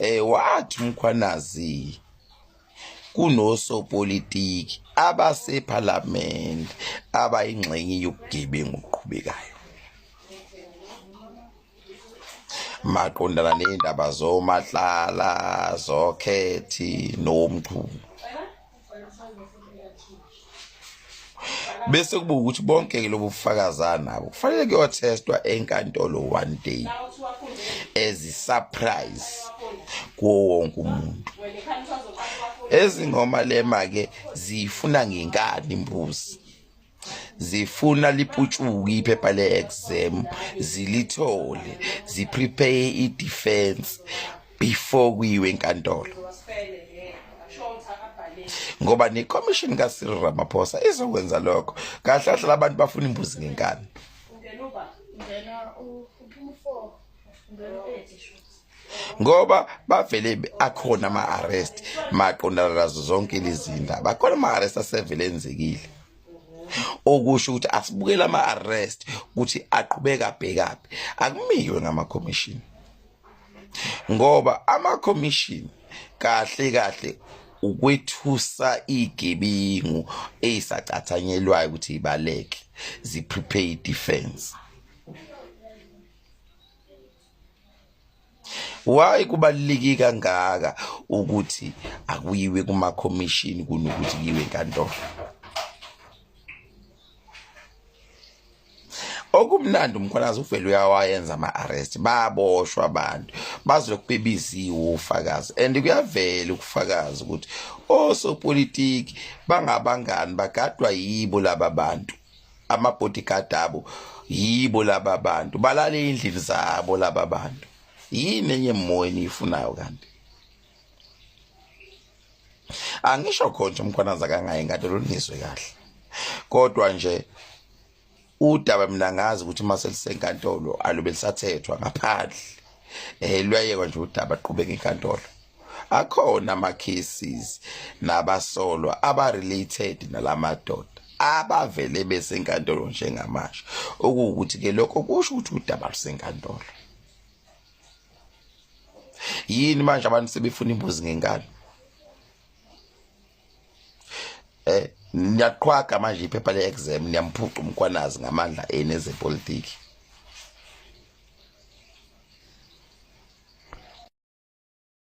Wathi uMkhwanazi kunosopolitiki abasephalamende abayingxenye yobugebengu obuqhubekayo maqondana ney'ndaba zoMatlala, zokhethi noMchunu. Bese kuba ukuthi bonke-ke lobu bufakazi anabo kufanele kuyothestwa enkantolo one day as i-surprise kuwo wonke umuntu. Ezingoma lema-ke ziyifuna ngenkani imbuzi. Zifuna liputshuke iphepha le-exam zilithole ziprepare i-defense before kuyiwe enkantolo ngoba nekhomishini kaCyril Ramaphosa izokwenza lokho. Kahle kahle labantu bafuna imbuzi ngenkani. Ngoba bavele akhona ama-arrest maqondana nazo zonke lezindaba, akhona ama-arrest asevele enzekile, okusho ukuthi asibukele ama-arrest ukuthi aqhubeka abhekaphi. Akumiwe ngama-commission ngoba ama-commission kahle kahle ukwethusa igebengu ezisacathanyelwayo ukuthi ibaleke zi-prepare defense. Why kubaluleke kangaka ukuthi akuyiwe kuma-commission kunokuthi kuyiwe enkantolo? Okumnandi uMkhwanazi uvele uyawayenza ama-arrest, bayaboshwa abantu bazolokhu bebiziwe ufakazi, and kuyavela ukufakaza ukuthi osopolitiki bangabangani bagadwa yibo laba bantu, ama-bodyguard abo yibo laba bantu, balala ey'ndlini zabo laba bantu. Yini enye emoyeni ifunayo kanti? Angisho khona nje uMkhwanazi akangayi enkantolo, nizwe kahle, kodwa nje udaba mina ngazi ukuthi uma selisenkantolo alube lisathethwa ngaphandle, luyayekwa nje udaba qhubeka inkantolo. Akhona ama cases nabasolwa aba related nalamadoda abavele besenkantolo njengamanje, okuwukuthi ke lokho kusho ukuthi udaba lusenkantolo. Yini manje abantu sebefuna imbuzi ngenkani? Niyaqhwaga manje iphepha le-exam, niyamphuca uMkhwanazi ngamandla enu ezepolitiki.